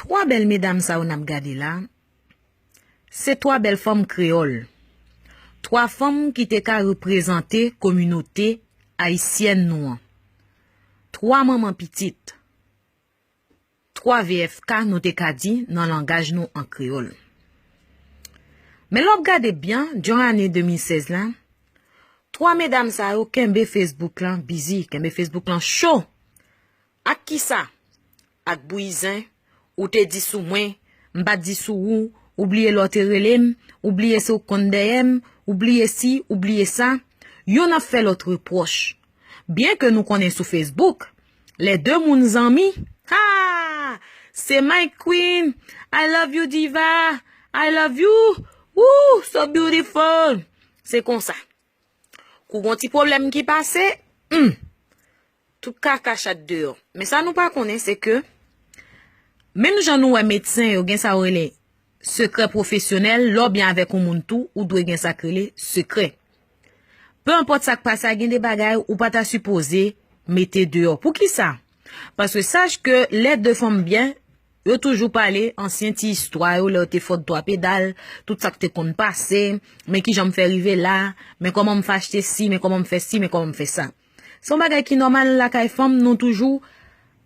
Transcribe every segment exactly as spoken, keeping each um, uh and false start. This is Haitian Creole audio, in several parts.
Twa bèl medam sa yo n ap gade la, se twa bèl fanm kreyòl. Twa fanm ki te ka reprezante kominote ayisyèn nou an. Twa manman pitit. Twa V F K nou te ka di nan langaj nou an kreyòl. Men lè w ap gade byen, jan ane de mil sèz la, twa medam sa yo kenbe Facebook lan bizi, kenbe Facebook lan cho. Ak kisa? Ak bouyi zen, ou te di sou mwen, m pa t di sou ou, ou bliye lè w te rele m, ou bliye se ou k konn dèyè m, ou bliye si, ou bliye sa. Yonn ap fè lòt repwòch. Byen ke nou konnen sou Facebook, lè de moun zanmi, ha! Se my queen, I love you diva, I love you, woo, so beautiful. Se konsa. Kou gon ti pwoblèm ki pase, hmm, tout kaka chat deyò. Men sa nou pa konnen, se ke menm jan nou wè medsen yo gen sa yo rele sekrè pwofesyonèl, lè w byen avèk yon moun tou, ou dwe gen sa k rele sekrè. Pe enpòt sa k pase a, gen de bagay ou pa ta sipoze mete deyò. Poukisa? Paske sach ke lè de fanm byen, yo toujou pale ansyen ti istwa yo, lè yo te fòt twa pedal, tout sa k te konn pase, men kijan m fè rive la, men kòman m fè achte si, men kòman m fè si, men kòman m fè sa. Se yon bagay ki nòmal lakay fanm, nou toujou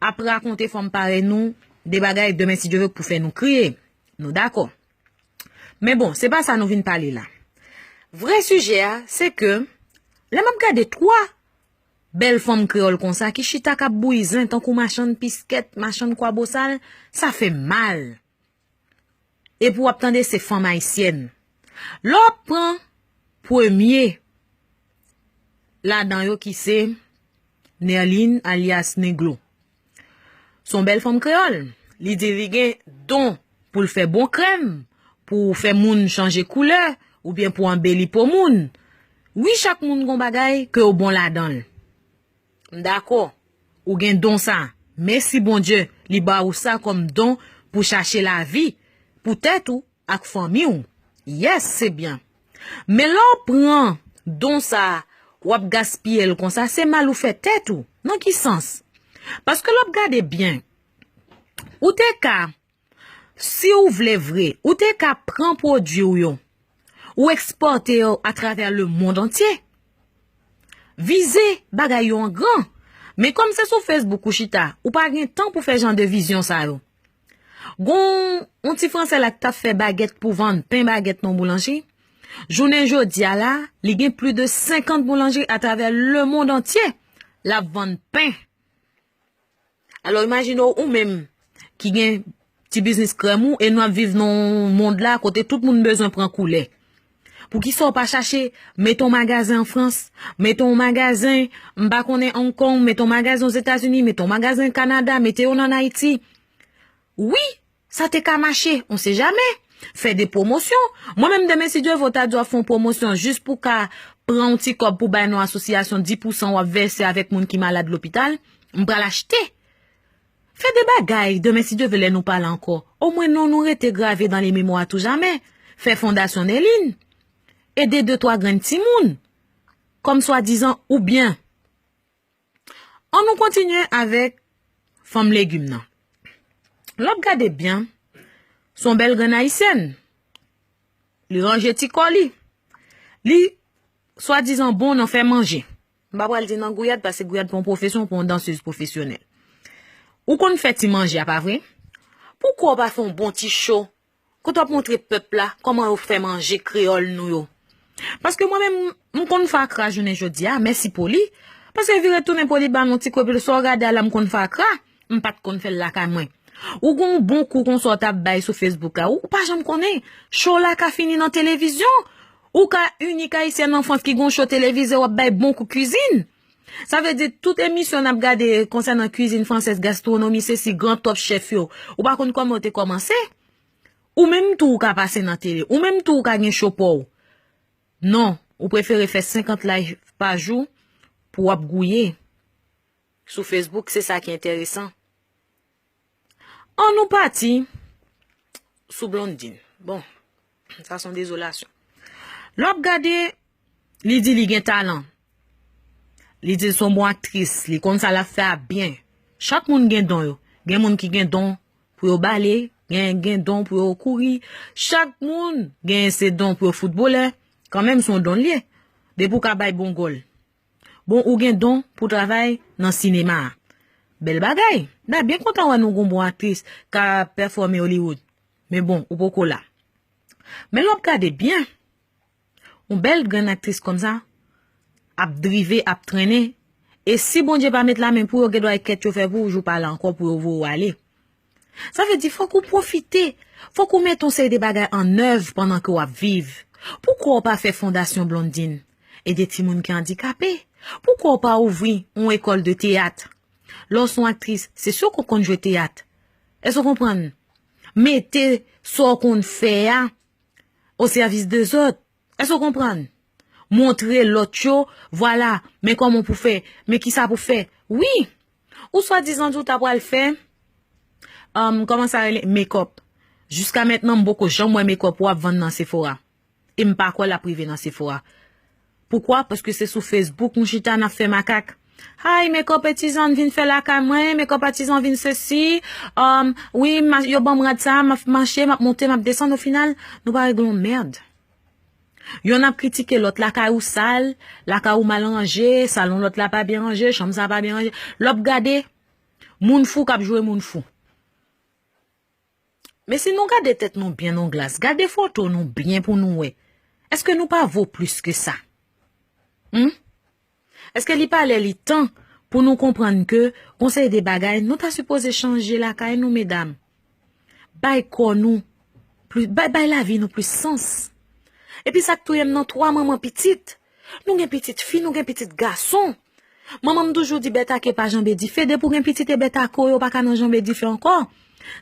ap rakonte fanm parèy nou de bagay demen si Dye vle pou fè nou kriye. Nou dakò. Men bon, se pa sa nou vin pale la. Vrè sijè a, se ke lè m ap gade twa bèl fanm kreyòl konsa ki chita k ap bouyi zen tankou machann piskèt, machann kwabosal, sa fè mal. Epi w ap tande se fanm ayisyèn. Lè w ap pran premye ladan yo ki se Nerline alyas Neglo. Se yon bèl fanm kreyòl. Li di li gen don pou l fè bon krèm, pou fè moun chanje koulè, oubyen pou anbeli po moun. Wi, chak moun gon bagay ke yo bon ladan l. M dakò. Ou gen don sa. Mèsi Bondye, li ba ou sa kòm don pou chache lavi, pou tèt ou ak fanmi w. Yes, se byen. Men lè w pran don sa, w ap gaspiye l konsa, se mal ou fè tèt ou. Nan ki sans? Paske lè w ap gade byen, ou te ka, si w vle vre, ou te ka pran pwodui w yo, ou ekspòte yo atravè lemonn antye. Vize bagay yo an gran. Men kòm se sou Facebook ou chita, ou pa gen tan pou fè jan de vizyon sa yo. Gon yon ti fransè la ki t ap fè bagèt pou vann, pen bagèt nan boulanjri. Jounen jodi a la, li gen plis de senkant boulanjri atravè lemonn antye. L ap vann pen. Alò, imajine w, ou menm ki gen ti biznis krèm ou, e nou ap viv nan yon mond la kote tout moun bezwen pran koulè. Poukisa w pa chache mete yon magazen an Frans, mete yon magazen, m pa konnen, Hong Kong, mete yon magazen Ozetazini, mete yon magazen Kanada, mete youn ann Ayiti? Wi, sa te ka mache, on sait jamais. Fè de pwomosyon. Mwen menm demen, si Dye vle, w ta di w ap fè yon pwomosyon jis pou w ka pran yon ti kòb pou bay nan asosyasyon, dis pousan w ap vèse avèk moun ki malad lopital, m pral achte. Fè de bagay, demen, si Dye vle, lè nou pale ankò, omwen non nou rete grave dans les mémoires à tout jamais. Fè fondasyon Nerline. Ede de twa grenn timoun. Kòm swadizan ou byen. An nou kontinye avèk fanm legim nan. Lè w ap gade byen, se yon bèl grenn ayisyèn. Li ranje ti kò li. Li swadizan bon nan fè manje. M pa pral di nan gouyad, paske gouyad pa yon pwofesyon, pa yon dansez pwofesyonèl. Ou konn fè ti manje a, pa vre? Poukwa w pa fè yon bon ti cho kote w ap montre pèp la kòman yo fè manje kreyòl nou yo? Paske mwen menm, m konn fè akra jounen jodi a, mèsi Poli. Paske vire tounen Poli ba m yon ti kopi, sa w gade a la m konn fè akra, m pa t konn fè l lakay mwen. Ou gen yon bon kou konsa w t ap bay sou Facebook la, ou pa janm konnen. Cho w la ka fini nan televizyon. Ou ka inik ayisyèn an Frans ki gen yon cho televize, w ap bay bon kou kwizin. Sa vle di, tout emisyon n ap gade konsènan kwizin fransèz, gastwonomi, sesi, gran Top Chef yo, ou pa konn kòman yo te kòmanse? Ou menm tou ou ka pase nan tele, ou menm tou ou ka gen cho pa w. Non, ou prefere fè senkant live pa jou pou w ap gouye. Sou Facebook, se sa ki enteresan. An nou pati sou Blondine. Bon, sa se yon dezolasyon. Lè w ap gade, li di li gen talan. Li di l se yon bon aktris, li konn sa l ap fè a byen. Chak moun gen don yo. Gen moun ki gen don pou yo bale, gen, gen don pou yo kouri. Chak moun gen se don pou yo foutbolè. Kanmenm, se yon don l ye. Depi w ka bay bon gòl. Bon, ou gen don pou travay nan sinema a. Bèl bagay. M ta byen kontan wè nou gon bon aktris ka pèfòme Hollywood. Men bon, ou poko la. Men lè w ap gade byen, yon bèl grenn aktris kòmsa ap drive, ap trennen. E si Bondye pa met lamen pou yo, gen dwa e kèt yo fè pou ou, jou pa la ankò pou yo voye w ale. Sa vle di, fòk ou pwofite. Fòk ou mete yon seri de bagay an èv pandan ke w ap viv. Poukwa w pa fè fondasyon Blondine? Ede timoun ki andikape. Poukwa w pa ouvri yon ekòl de teyat? Lè w se yon aktris, se si w konn jwe teyat. Èske w konprann? Mete sa w konn fè a o sèvis de zòt. Èske w konprann? Montre lòt yo, vwala, men kòman pou fè, men kisa pou fè. Wi, ou swadizan di w ta pral fè, um, kòman sa rele, make-up. Jiska mentnan, m poko janm wè make-up ou ap vann nan Sephora. E m pa kwè l ap rive nan Sephora. Poukwa? Paske se sou Facebook nou chita n ap fè makak. Hi, make-up artisan vin fè lakay mwen, make-up artisan vin sesi. Um, wi, ma- yo ban m rad sa, m ap mache, m ap monte, m ap desann, o final, nou pa regle yon mèd. Yonn ap kritike lòt, lakay ou sal, lakay ou mal ranje, salon lòt la pa byen ranje, chanm sa pa byen ranje. Lè w ap gade, moun fou k ap joure moun fou. Men si nou gade tèt nou byen nan glas, gade foto nou byen pou nou wè. Èske nou pa vo plis ke sa? Hmm? Èske li pa lè li tan pou nou konprann ke gon seri de bagay nou ta sipoze chanje lakay nou, medam? Bay kò nou plis, bay, bay lavi nou plis sans. Epi sa k touye m nan twa manman pitit. Nou gen pitit fi, nou gen pitit gason. Manman m toujou di bèt ake pa janbe dife. Depi w gen pitit e bèt ake w yo pa ka nan janbe dife ankò.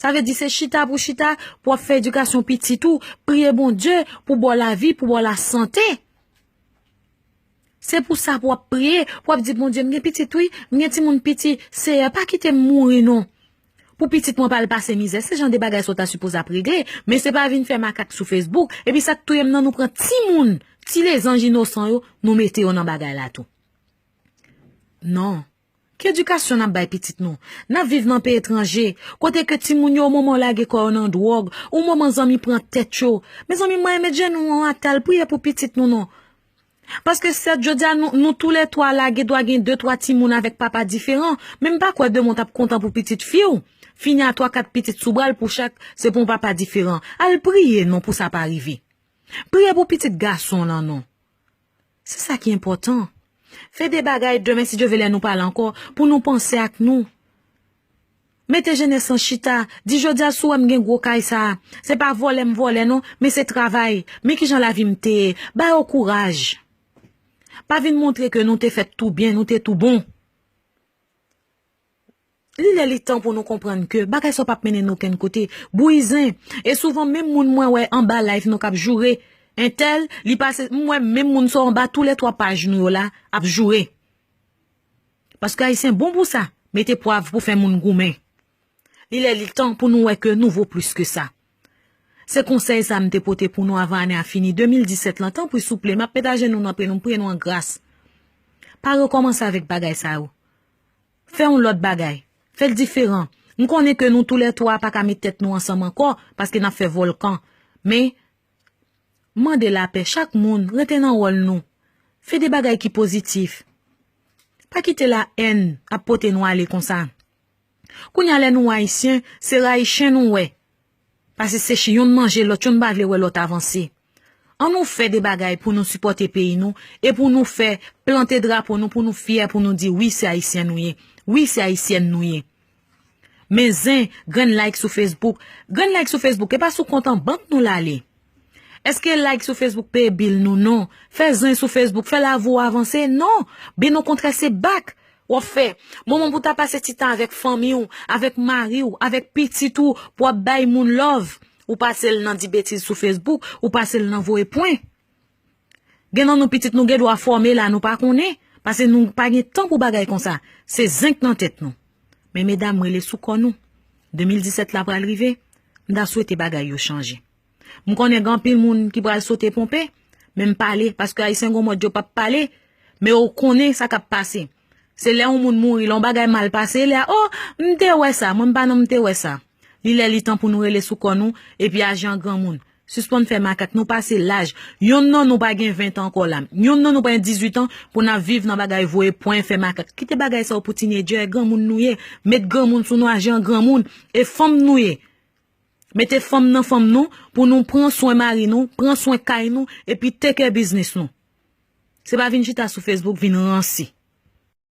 Sa vle di se chita pou chita, pou w ap fè edikasyon pitit ou, priye Bondye pou ba w lavi, pou ba w lasante. Se pou sa pou w ap priye, pou w ap di, Bondye, m gen pitit wi, m gen timoun piti, Seyè, pa kite m mouri non. Pou pitit mwen pa al pase mizè, se jan de bagay sa w ta sipoze ap regle, men se pa vin fè makak sou Facebook, epi sa k touye m nan nou pran timoun, ti lezanj inosan yo, nou mete yo nan bagay la tou. Non. Ki edikasyon n ap bay pitit nou? N ap viv nan peyi etranje, kote ke timoun yo, o moman yo lage kò yo nan dwòg, o moman zanmi pran tèt yo. Mezanmi, mwen, met jenou an atè, al priye pou pitit nou non. Paske sèt, jodi a, nou, nou toulètwa la, gen dwa gen de, twa timoun avèk papa diferan, men m pa kwè demen w t ap kontan pou pitit fi w. Fini a twa, kat pitit sou bra l pou chak, se pou yon papa diferan. Al priye non pou sa pa rive. Priye pou pitit gason w lan non. Se sa ki enpòtan. Fè de bagay demen, si Dye vle, lè nou pale ankò, pou nou panse ak nou. Mete jenès lan chita, di, jodi a, si w wè m gen gwo kay sa a, se pa vòlè m vòlè non, men se travay. Men kijan lavi m te ye. Ba yo kouraj. Pa vin montre ke nou te fèt tou byen, nou te tou bon. Li lè li tan pou nou konprann ke bagay sa yo p ap mennen n okenn kote. Bouyi zen. E souvan menm moun mwen wè anba live nou k ap joure entèl, li pase, m wè menm moun sa yo anba toulètwa paj nou yo la ap joure. Paske Ayisyen bon pou sa, mete pwav pou fè moun goumen. Li lè li tan pou nou wè ke nou vo plis ke sa. Se konsèy sa m te pote pou nou avan ane a fini. De mil disèt lan, tanpri souple, m ap met ajenou nan pye nou, m priye nou an gras. Pa rekòmanse avèk bagay sa yo. Fè yon lòt bagay. Fè l diferan. M konnen ke nou toulètwa pa ka met tèt nou ansanm ankò, paske n ap fè vòlkan. Men, mande lapè, chak moun, rete nan wòl nou. Fè de bagay ki pozitif. Pa kite la èn ap pote nou ale konsa. Kounye a lè nou Ayisyen, se rayi chen nou wè. Paske se ch- yonn manje lòt, yonn pa vle wè lòt avanse. An nou fè de bagay pou nou sipòte peyi nou e pou nou fè plante drapo nou, pou nou fyè, pou nou di wi se Ayisyen nou ye, wi se Ayisyèn nou ye. Men zen, grenn like sou Facebook. Grenn like sou Facebook, e pa sou kont an bank nou l ale. Èske like sou Facebook peye bil nou? Non. Fè zen sou Facebook, fè lavi w avanse? Non. Byen okontrè, se bak w ap fè. Moman pou w ta pase ti tan avèk fanmi w, avèk mari w, avèk pitit ou, pou w ap bay moun love, ou pase l nan di betiz sou Facebook, ou pase l nan voye pwen. Gen nan nou pitit nou gen dwa fòme la, nou pa konnen, paske nou pa gen tan pou bagay konsa. Se zenk nan tèt nou. Men medam, rele sou kò nou. De mil disèt la pral rive, m ta swete bagay yo chanje. M konnen gen anpil moun ki pral sote ponpe, men m pale, paske Ayisyen gon mòd yo p ap pale, men yo konnen sa k ap pase. Se lè yon moun mouri, lè yon bagay mal pase, lè a, o, m te wè sa, mwen m pa nan m te wè sa. Li lè li tan pou nou rele sou kò nou epi aji an granmoun. Sispann fè makak, nou pase laj. Yonn nan nou pa gen ven tan ankò la. Yonn nan nou pa gen dizuit an pou n ap viv nan bagay voye pwen, fè makak. Kite bagay sa yo pou tinedjè, granmoun nou ye. Met granmoun sou nou, aji an granmoun. E fanm nou ye. Mete fanm nan fanm nou pou nou pran swen mari nou, pran swen kay nou, epi take care biznis nou. Se pa vin chita sou Facebook, vin ranse.